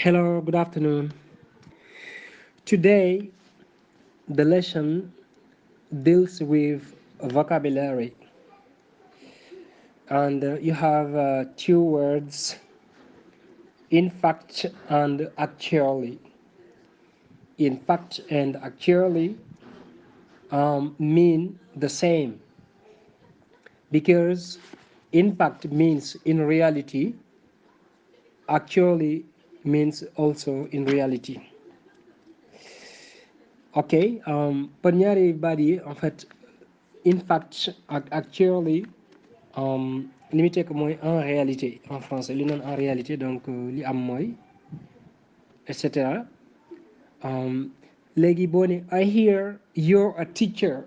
Hello, good afternoon. Today, the lesson deals with vocabulary, and you have two words, in fact and actually. In fact and actually mean the same because in fact means in reality, actually means also in reality. Ok, pour ñaari baat yi en fait in fact ak actually li muy tekk mooy en réalité en français li noon en réalité donc li am mooy et cetera léegi boo ne I hear you're a teacher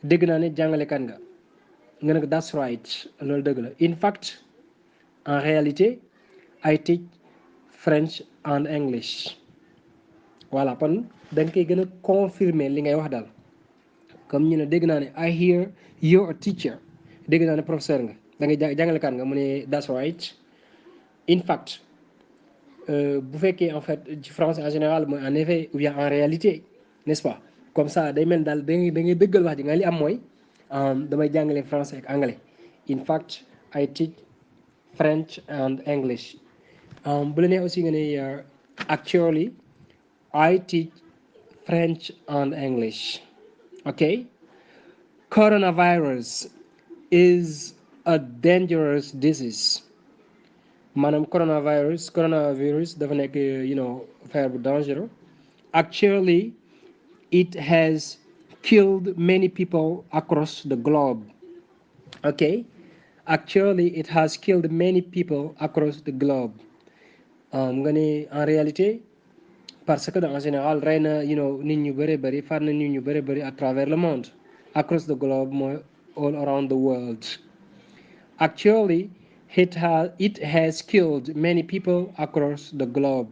dégg naa ne jàngalekat nga nga ne ko that's right loolu dëgg la in fact en réalité I teach French and English voilà kon da nga koy gën a confirmer li ngay wax daal comme ñu ne dégg naa ne I hear you're a teacher dégg naa ne professeur nga da ngay jàngalekat nga mu ne that's right in fact bu fekkee en fait ci français en général mooy en effet ou bien en réalité n'est-ce pas comme ça day mel daal da ngay dëggal wax ji nga li am mooy damay jàngale français ak anglais in fact I teach French and English bu la neex aussi nga ne actually I teach French and English. Okay? Coronavirus is a dangerous disease. Maanaam coronavirus dafa nekk affaire bu dangereux. Actually, it has killed many people across the globe. Okay? Actually, it has killed many people across the globe. Nga ne en réalité parce que en général rey na nit ñu bëri bëri faat na nit ñu bëri bëri à travers le monde across the globe mooy all around the world. Actually, it has killed many people across the globe.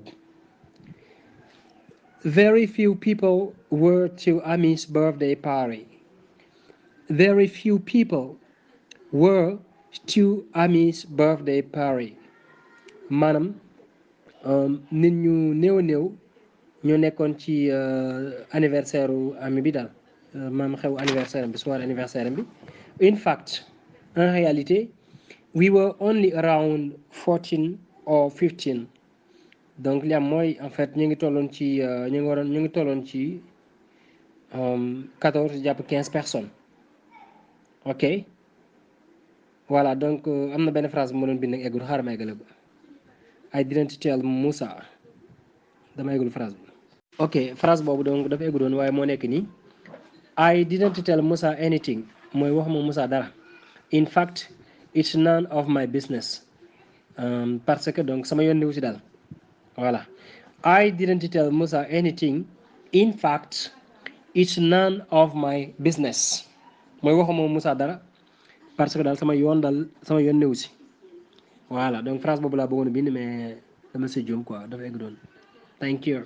Very few people were to Ami's birthday party. Very few people were to Ami's birthday party. Maanaam nit ñu néew néew ñoo nekkoon ci anniversaire ami bi daal maam xew anniversaire bi soir anniversaire bi. In fact, en réalité, we were only around 14 or 15. Donc li am mooy en fait ñu ngi tolloon ci ñu ngi tolloon ci 14 jàpp 15 personnes. Ok voilà donc am na benn phrase bu ma doon bind ak eggul xaaral ma eggale ko I didn't tell Moussa dama eggul phrase bi. ok phrase boobu donc dafa eggu doon waaye moo nekk nii I didn't tell Moussa anything mooy waxuma Moussa dara in fact it's none of my business parce que donc sama yoon newu si daal voilà I didn't tell Moussa anything in fact it's none of my business mooy waxuma Moussa dara parce que daal sama yoon newu si voilà donc phrase boobu laa bëggoon a bind mais dama si juum quoi dafa egg doon thank you